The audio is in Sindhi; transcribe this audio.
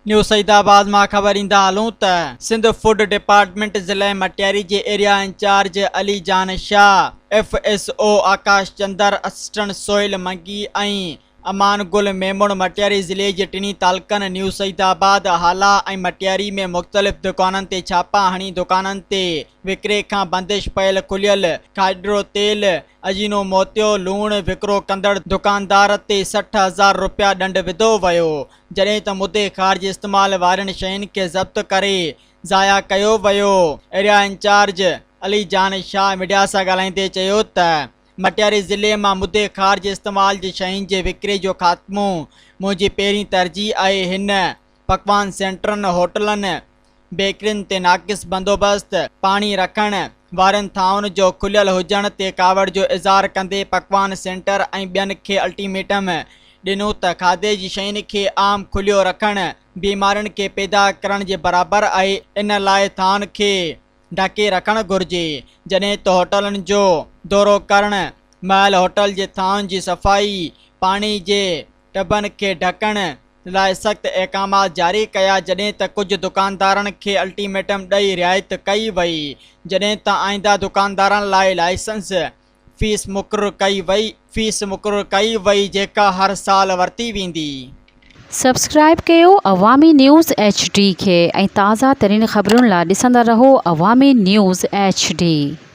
نيو سعيد آباد مان خبر ڏيندا هلون ته سنڌ فوڊ ڊپارٽمينٽ ضلعي مٽياري جي area incharge Ali Jan Shah, F S O Akash Chandar, assistant Sohail Mangi ۽ Aman Gul Memon Matiari ضلعي جي ٽنهي تعلقن نيو سعيد آباد، هالا ۽ مٽياري ۾ مختلف دڪانن تي ڇاپا هڻي دڪانن تي وڪري کان بندش پيل کليل کاڏرو تيل، اجينو موتيو، لوڻ وڪرو ڪندڙ دڪاندار تي 60 هزار رپيا ڏنڊ وڌو ويو، جڏهن ته مدي خارج استعمال وارين شين کي ضبط ڪري ضايع ڪيو ويو. Area incharge Ali Jan Shah media سان ڳالهائيندي چيو ته مٽياري ضلعي مان مدي خارج استعمال جي شين جي وڪري جو خاتمو منهنجي پهرين ترجيح آهي، هن پڪوان سينٽرن، هوٽلن، بيڪرين تي ناقص بندوبست، پاڻي رکڻ وارين ٿانون جو کليل هجڻ تي ڪاوڙ جو اظهار ڪندي پڪوان سينٽر ۽ ٻين کي الٽيميٽم ڏنو ته کاڌي جي شين کي عام کليو رکڻ بيمارين کي پيدا ڪرڻ جي برابر آهي ان لاء ٿانون کي ڍڪي رکڻ گهرجي، جڏهن ته هوٽلن جو دورو ڪرڻ مهل هوٽل جي ٿانون جي صفائي، پاڻي جي ٽبن کي ڍڪڻ لاء سخت احڪامات جاري ڪيا جڏهن ته ڪجهه دڪاندارن کي الٽيميٽم ڏئي رعايت ڪئي وئي جڏهن ته آئنده دڪاندارن لاء لائسنس فيس مقرر ڪئي وئي فيس مقرر ڪئي وئي جيڪا هر سال ورتي ويندي. سبسڪرائيب ڪيو عوامي نيوز ايڇ ڊي کي ۽ تازه ترين خبرن لا ڏسندا رهو عوامي نيوز ايڇ ڊي.